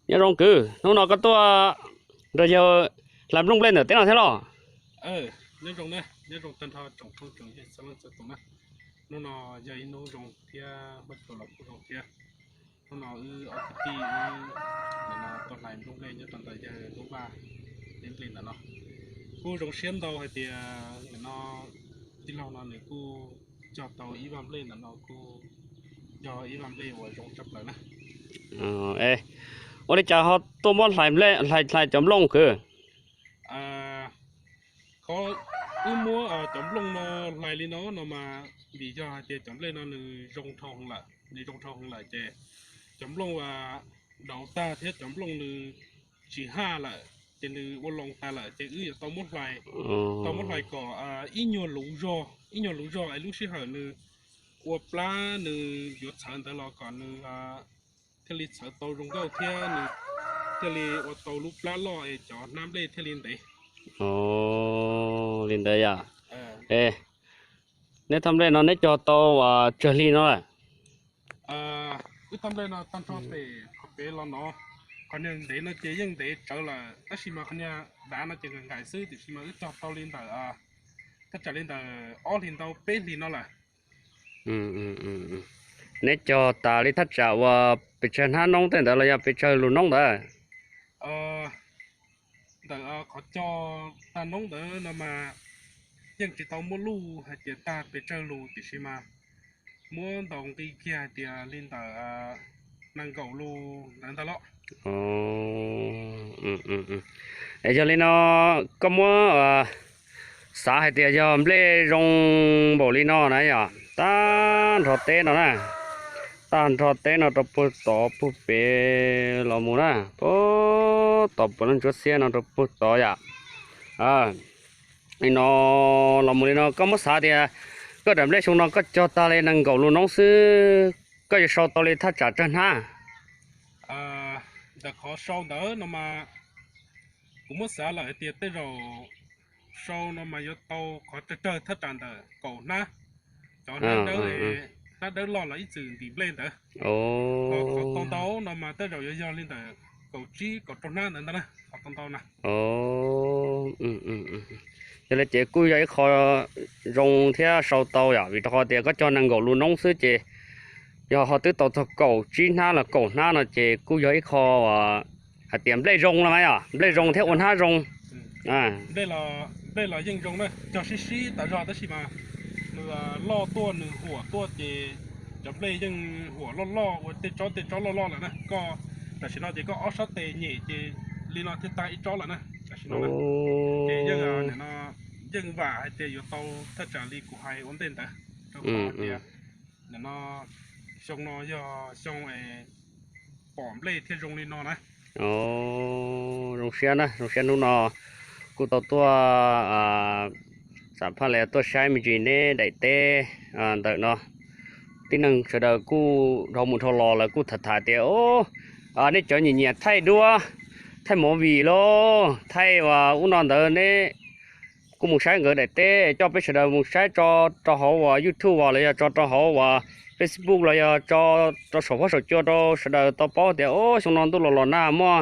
Nyob zoo kwv, hnub no koj tuaj nrog yawg hlais nplooj nplej ntawm teb no thiab los? Nyob zoo, nyob zoo tag nrho tsoom phooj tsoom ywg txhua leej txhua tus na. Hnub no yog ib hnub zoo thiab, hnub no wb ob kwv tij wb nim no tuaj hlais nplooj nplej nyob rau ntawm yawg lub vaj teb nplej ntawm no. Kuj zoo siab ntau hais tias nim no tij laug no nws kuj cog tau ib vaj nplej ntawm no kuj yog ib vaj nplej uas zoo tshaj plaws na. Ua li cas ho tuaj muab hlais, hlais cov nplooj kwv? Qhov wb muab cov nplooj no hlais li no no mas vim yog hais tias cov nplej no nws zoo dhau heev lawm, nws zoo dhau heev lawm ces cov nplooj uas dauv tag thiab cov nplooj nws tsis haj lawm ces nws ua loo tag lawm ces wb yuav tau muab hlais, tau muab hlais kom ib nyuag luv zog, ib nyuag luv zog es lub sij hawm nws ua plab nws yuav txhawv ntawd los kom nws thiaj li txhawv tau zoo nkauj thiab nws thiaj li ua tau lub plab loj es cov hnab nplej thiaj li ntev. Li ntawd yom. Neb thaj nplej no neb cog tau tsawg hli no lawm? Wb thaj nplej no tag nrho pem qhov pem los no, qhov niag ntev no ces yeej ntev tsawv lawm tab sis mas qhov niag dav no ces nqaim nqaim xwb tiam sis mas wb cog tau li ntawm thaj tsam li ntawm ob hlis ntau peb hlis no lawm. Neb cog tas li thaj tsam uas pes tsawg hnab noob tej ntawd los yog pes tsawg lus noob ntawd? Ntawm qhov cog tag noob ntawd no mas yeej tsis tau muaj luj hais tias tag pes tsawg lus tiam sis mas muab ntaus nqi kiag hais tias li ntawm nees nkaum lus ntawd ntag los. Yog li no koj muab xav hais tias yog nplej zoo npaum li no na yom, tag nrho teb no na, tag nrho teb no rau puag tod puag pem los mus na, puag tod puag lub ntsuab xiab no rau puag tod yom. Li no los mus li no koj muab xav tias koj daim nplej xyoo no koj cog tag li nees nkaum lus noob xwb, koj yuav sau tau li thaj tsam tsawg hnab? Ntawm qhov sau ntawd no mas kuv muab xav lawm hais tias tej zaum sau no mas yuav tau qhov tsawg tsawg thaj tsam ntawm kaum hnab. Cov hnab dawb, hnab dawb loj los ib txwm ntim nplej ntawd. Qhov tau ntau no mas tej zaum yuav yog li ntawm kaum tsib kaum rau hnab ntawd ntag na, qhov tau ntau na. Yog li ces kuj yog ib qho zoo thiab sau tau yom, vim rau qhov tias koj cog nees nkaum lus noob xwb ces yog ho twb tau txog kaum tsib hnab los kaum hnab no ces kuj yog ib qho hais tias nplej zoo los mas yom, nplej zoo thiab ua hnab zoo. Nplej los yeej zoo na, cog sib sib tas zog tab sis mas nws loj tuaj nws huam tuaj ces cov nplej yeej huam loj loj ua tej tsob tej tsob loj loj lawm na. Koj tam sim no ces koj ob sab tes nyem ces li no thiaj tag ib tsob lawm na. Tam sim no ces yeej, yeej vam hais tias yuav tau thaj tsam li kuv hais ua ntej ntawd rau qhov tias nim no xyoo no yog xyoo pom nplej thiaj zoo li no na. Zoo siab na, zoo siab hnub no kuj tau tuaj, xam phaj li tuaj saib me ntsis neb daim teb ntawm no. Tib neeg sawv daws kuj dhau mus dhau los lawv kuj tham tham tias, nej cov nyiam nyiam thaij duab, thaij movie los thaij ua ub no ntawd neb kuj mus saib nkawd daim teb, coj peb sawv daws mus saib tso rau hauv uas YouTube los yog tso rau hauv uas Facebook los yog tso rau saum huab saum cua rau sawv daws tau paub tias xyoo no ntuj los los nag muaj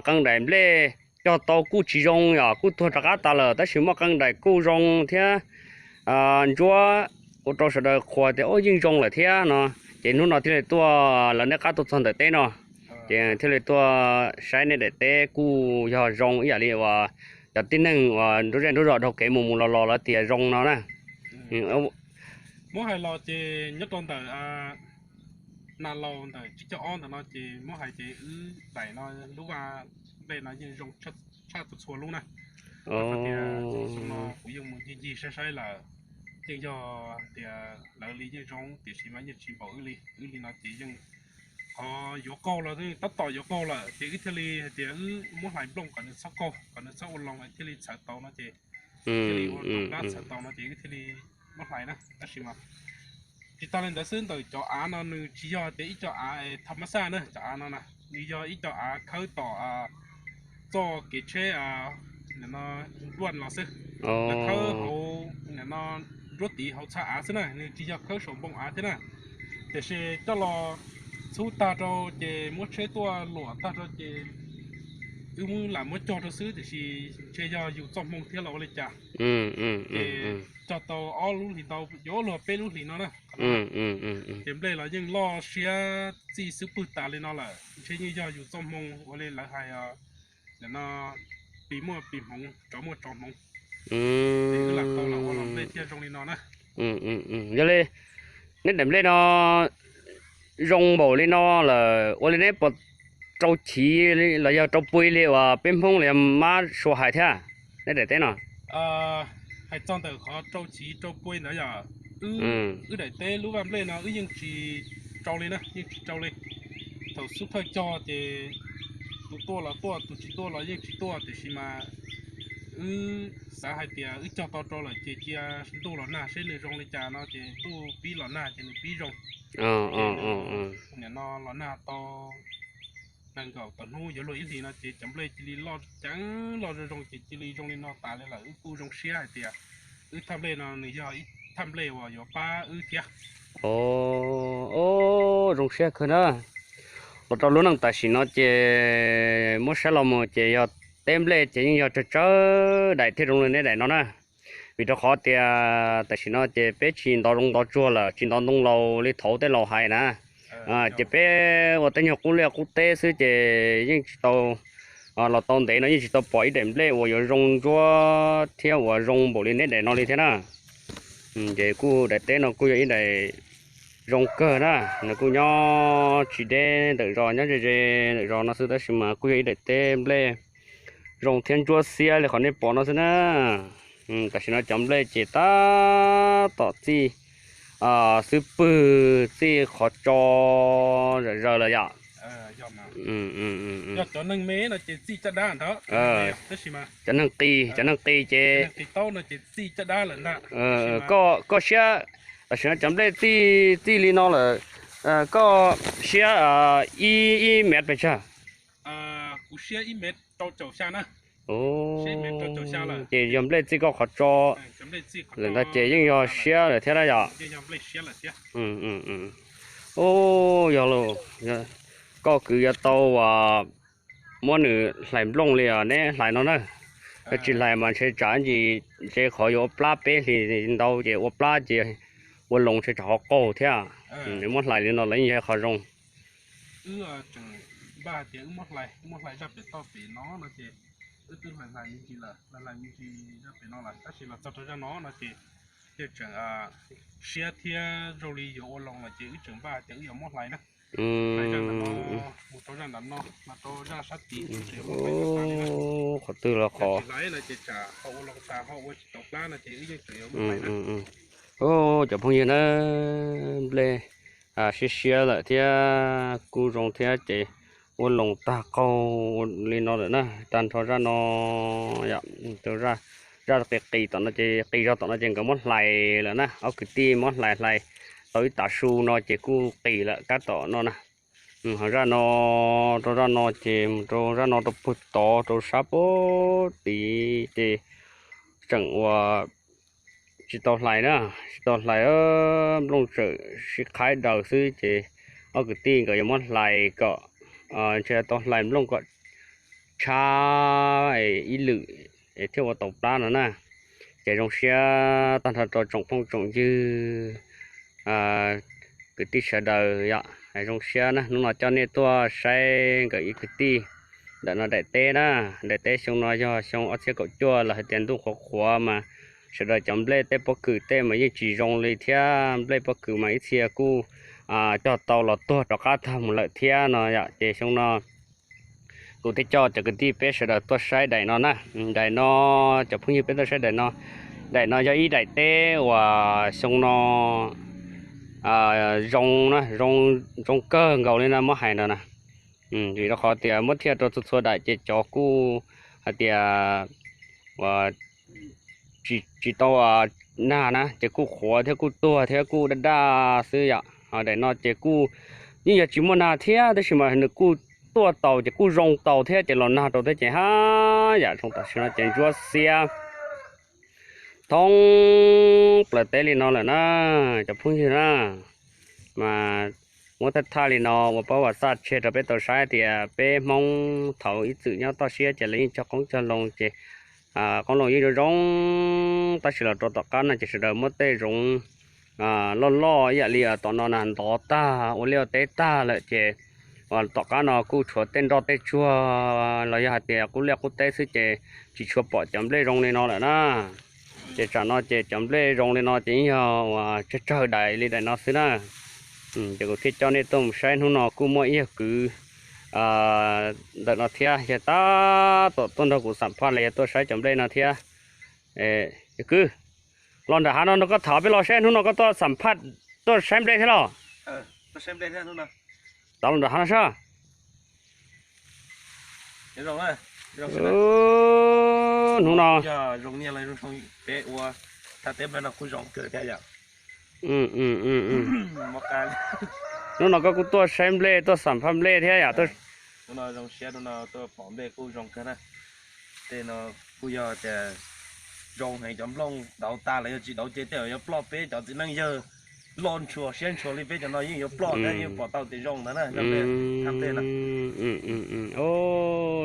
qee daim nplej cog tau kuj tsis zoo yom, kuj tuag rov qab tas lawm tab sis muaj qee daim kuj zoo thiab ntsuab ua rau sawv daws qhuas tias yeej zoo lawm thiab no. Ces hnub no thiaj li tuaj lawv neb qab tuaj txog ntawm teb no, ces thiaj li tuaj saib nej daim teb kuj yog zoo ib yam li uas cov tib neeg uas nruab zej nruab zos dhau kev mus mus los los lawv tias zoo no na. Muab hais los ces nyob rau ntawm Nas Laus ntawm tsib caug ob ntawm no ces muab hais ces wb daim no lub vaj nplej no yeej zoo tshaj txhua txhua lub na. Tias xyoo no kuv yeej mus ncig ncig saib saib lawm, yeej yog tias lawv li yeej zoo tiam sis mas yeej tsis npaum wb li. Wb li no ces yeej qhov yuav qaug los tab tom yuav qaug lawm ces wb thiaj li hais tias wb muab hlais nplooj kom nws txhob qaug kom nws txhob ua loo thiaj li txhawv tau no ces thiaj li ua rau plab txhawv tau no ces wb thiaj li muab hlais na. Tab sis mas tsis tas li ntawd xwb ntawm cov av no nws tsis yog tias ib co av thas mas xaj na, cov av no na nws yog ib co av khawb tom txoj kev tsheb nim no nruaj los xwb. Lawv khawb hauv nim no nruab tiv hauv txha av xwb na, nws tsis yog khawb saum npoo av thiab na. Tiam sis coj los txhub tag rau ces muab tsheb tuaj luam tag rau ces wb lam muab cog rau xwb, tiam sis ntshe yog yus txoj hmoo thiab los ua li cas. Ces cog tau ob lub hlis ntau, yuav luag peb lub hlis no na. Ces nplej los yeej loj siab txij xub pwg tas li no lawm, ntshe yeej yog yus txoj hmoo ua li lawv hais, nim no pis muaj pis hmoov, tsov muaj tsov hmoov. Ces wb lam tau los ua los nplej thiaj zoo li no na. Yog li, neb daim nplej no zoo npaum li no lawm, ua li neb puas rau chiv los yog rau pui li uas peb Hmoob los yog mab sua hais thiab, neb daim teb no? Hais txog ntawm qhov rau chiv rau pui ntawd yog wb, wb daim teb lub vaj nplej no wb yeej tsis rau li na, yeej tsis rau li. Thaum xub thawj cog ces tus tuaj los tuaj, tus tsis tuaj los yeej tsis tuaj, tiam sis mas wb xav hais tias wb cog tau rau lawm ces cia ntuj los nag seb nws zoo li cas no ces ntuj pib los nag ces nws pib zoo. Nim no los nag tau nees nkaum tawm hnub yuav luag ib hlis no ces cov nplej cia li loj ceev loj zoo zoo ces cia li zoo li no tas li lawm. Wb kuj zoo siab hais tias wb thaj nplej no nws yog ib thaj nplej uas yuav pab wb thiab. Zoo siab kawg na. Los rau lub neej tam sim no ces muab saib los mus ces yog teb nplej ces yeej yog tsawg tsawg daim thiaj zoo li neb daim no na. Vim rau qhov tias tam sim no ces peb tsis ntov zoov ntov tsuag lawm, tsis ntov ntoo laus li thaum tej laus hais na. Ces peb ua tej nyuag qub liaj qub teb xwb ces yeej tsis tau, los tau ntev no yeej tsis tau pom ib daim nplej uas yuav zoo ntsuab thiab uas zoo npaum li neb daim no li thiab na. Ces kuj daim teb no kuj yog ib daim zoo kawg na, nws kuj nyob tsis deb ntawm zos, nyob ze ze ntawm zos no xwb tab sis mas kuj yog ib daim teb nplej zoo thiab ntsuab xiab li qhov nej pom no xwb na. Tam sim no cov nplej ces tab tom txij xub pwg txij qhov tso zom zaws lawm yom. Cov neeg qis, cov neeg qis ces koj siab, tam sim no cov nplej txij li no lawm, koj siab ib mev pes tsawg? Ces yog nplej txij koj qhov tso lawm ntag ces yeej yog siab lawm thiab na yom. Ub, yog los, koj kwv yuav tau muab nws hlais nplooj li os, neb hlais no na. Yog tsis hlais mas ntshe tsam ntsis ntshe qhov yuav ua plab peb hlis ntau ces ua plab ces ua loos ntshe tsam ho qaug thiab. Nws muab hlais li no los yeej yog qhov zoo. Wb twb hlais hlais me ntsis lawm, hlais hlais me ntsis zaj pem no lawm, tab sis los txog rau zaj no no ces thiaj tseem siab thiab zoo li yuav ua loo lawm ces wb tseem npaj tias wb yuav muab hlais na. Hlais zaj ntawm no mus rau zaj ntawm no los rau zaj sab tid. Qhov twg los qhov hlais no ces tsam ho ua loo tas ho ua tsis tau plab no ces wb yeej tseem yuav muab hlais na. Cov phooj ywg na, nplej siab siab lawm thiab kuj zoo thiab ces ua loo tag qaug li no lawm na. Tag nrho zaj no, zaj qis qis tom no ces qis zog tom no ces nkawd muab hlais lawm na. Ob kwv tij muab hlais hlais tau ib tav su no ces kuj qis lawm kab tom no na. Ho zaj no, rau zaj no ces mus rau zaj no rau puag tod rau sab puag tid ces tseem uas tsis tau hlais na, tsis tau hlais, nplooj tseem sib qhaib daws xwb ces ob kwv tij nkawd yuav muab hlais kom, ntshe tau hlais nplooj kom tshab ib lwm es thiaj ua tau plab no na. Ces zoo siab tag nrho rau tsoom phooj tsoom ywg kwv tij sawv daws yom, zoo siab na, hnub no coj nej tuaj saib nkawd ib kwv tij ntawm no daim teb na. Daim teb xyoo no yog xyoo ob txhiab kaum cuaj los hais tias ntuj qhuav qhuav mas sawv daws cov nplej tej pob kws tej mas yeej tsis zoo li thiab, nplej pob kws mas ib txhia kuj cog tau los tuag rov qab tag mus lawm thiab no yom. Ces xyoo no kuv thiaj coj cov kwv tij peb sawv daws tuaj saib daim no na. Daim no, cov phooj ywg peb tuaj saib daim no, daim no yog ib daim teb uas xyoo no zoo na, zoo kawg nkaus li na muab hais no na. Vim rau qhov tias muab thiaj rau txhua txhua daim ces cov kuj hais tias tsis tau nag na ces kuj qhuav thiab kuj tuag thiab kuj daj daj xwb yom. Ho daim no ces kuj yeej yog tsis muaj nag thiab tab sis mas nws kuj tuaj tau ces kuj zoo tau thiab ces los nag rau thiab ces haj yam zoo tam sim no ces ntsuab xiab thoob plaws teb li no lawm na, cov phooj ywg na. Mas muab thaij thaij li no ua pab vam xaj tseg rau peb tau saib tias peb Hmoob thaum ib txwm nyob toj siab ces lawv yeej cog qoob cog loo ces qoob loo yeej zoo zoo, tab sis los rau tom qab no ces sawv daws muab tej zoov loj loj ib yam li tom no na ntov tag ua liaj ua teb tag lawm ces tom qab no kuj tshuav tej nroj tej tsuag los yog hais tias qub liaj qub teb xwb ces tsis tshua pom cov nplej zoo li no lawm na. Ces tsam no ces cov nplej zoo li no ces yeej yog uas tsawg tsawg daim li daim no xwb na. Ces kuv thiaj coj nej tuaj mus saib, hnub no kuj muaj ib yawg kwv ntawm no thiab yog tab tom tuaj nrog kuv xam phaj los yog tuaj saib cov nplej no thiab. Yawg kwv, los nram hav no nrog koj tham peb los saib, hnub no koj tuaj xam phaj tuaj saib nplej thiab los? Tau los nram hav no sab. Hnub no hnub no koj kuj tuaj saib nplej tuaj xam phaj nplej thiab yom? Tej no kuj yog tias zoo heev, cov nplooj dauv tas lawm, yog tsis dauv ces tej zaum yuav ploj peb cov txiv neej yawg loj ntshua siab ntshua li peb cov no yeej yuav ploj thiab, yeej pom tau tias zoo ntawd na.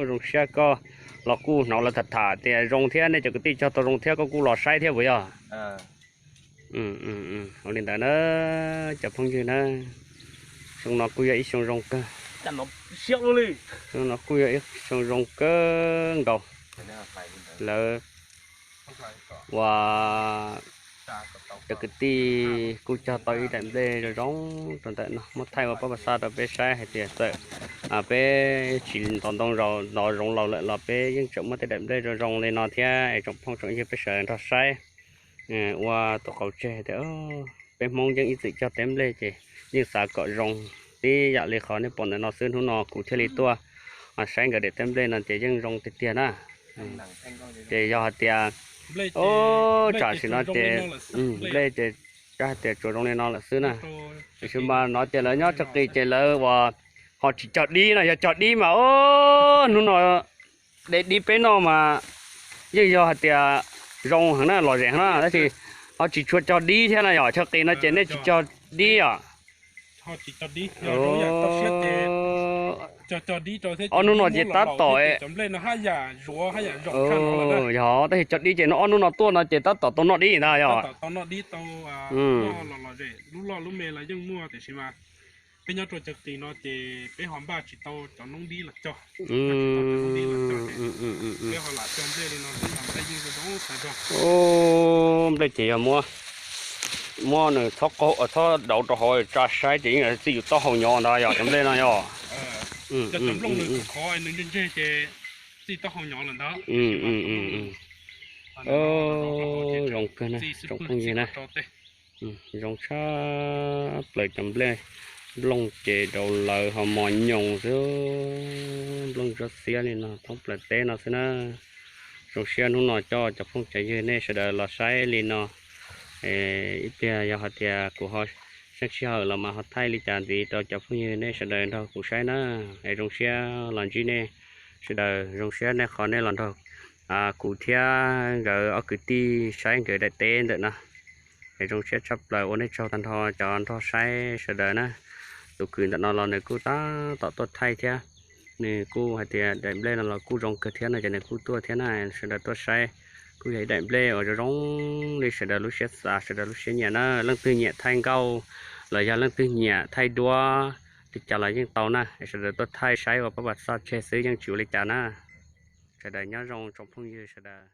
Zoo siab koj los kuj hnov lawv tham tham tias zoo thiab, nej cov kwv tij cog tau zoo thiab koj kuj los saib thiab puas yog? Ua li ntawd na cov phooj ywg na, xyoo no kuj yog ib xyoo zoo kawg. Xyoo no kuj yog ib xyoo zoo kawg nkaus. Lawv ua cov kwv tij kuj cog tau ib daim nplej zoo zoo rau ntawm no muab thaij ua pab pas xaj rau peb saib hais tias txawm peb tsis ntov ntoo ntov zoov laus lawm los peb yeej tseem muaj tej daim nplej zoo zoo li no thiab es tsoom phooj tsoom ywg peb sawv daws nrog saib ua tus qauv tseg tias peb Hmoob yeej ib txwm cog teb nplej ces yeej xav kom zoo tib yam li qhov nej pom ntawm no xwb. Hnub no kuv thiaj li tuaj saib nkawd daim teb nplej no ces yeej zoo tiag tiag na. Ces yog hais tias, o, tsam sim no ces nplej ces hais tias tsuas zoo li no lawm xwb na. Tiam sis mas no ces lawv nyob txog qis ces lawv uas ho tsis cog dib no, yog cog dib mas o, hnub no de dib peb noj mas yeej yog hais tias zoo heev na, lom zem heev na, tab sis ho tsis tshua cog dib thiab na yom. Txog qis no ces nej tsis cog dib yom? Ob hnub no ces tab tom, yog tab sis cog dib ces no ob hnub no tuaj no ces tab tom tau noj dib ntag yom? Nplej ces yog muab nws txhob dauv rau hauv tsa saib ces yeej txij yus taub hau nyob ntag yom, cov nplej no yom. Zoo kawg na tsoom phooj ywg na. Zoo tshaj plaws cov nplej, nplooj ces rau lawv ho mos nyoos xwb, nplooj ntsuab xiab li no thoob plaws teb no xwb na. Zoo siab hnub no coj cov phooj cov ywg nej sawv daws los saib li no. Ib pliag yog hais tias kuv ho seb sij hawm los mas ho thaij li cas ntxiv rau cov phooj ywg nej sawv daws nrog kuv saib na. Es zoo siab los ntsib nej sawv daws, zoo siab nej qhov nej los nrog kuv thiab nkawd ob kwv tij saib nkawd daim teb ntawm no. Es zoo siab tshaj plaws ua nej tsaug tag nrho cov nrog saib sawv daws na. Tus kwv ntawm no los nws kuj tab tom tuaj thaij thiab, nws kuj hais tias daim nplej no los kuj zoo kawg thiab no ces nws kuj tuaj thiab na. Sawv daws tuaj saib, kuj yog ib daim nplej uas zoo zoo li sawv daws lub siab xav sawv daws lub siab nyiam na. Leej twg nyiam thaij nkauj los yog leej twg nyiam thaij duab li cas los yeej tau na. Sawv daws tuaj thaij saib ua pab pas xaj tseg xwb yeej tsis ua li cas na. Sawv daws nyob zoo tsoom phooj ywg sawv daws.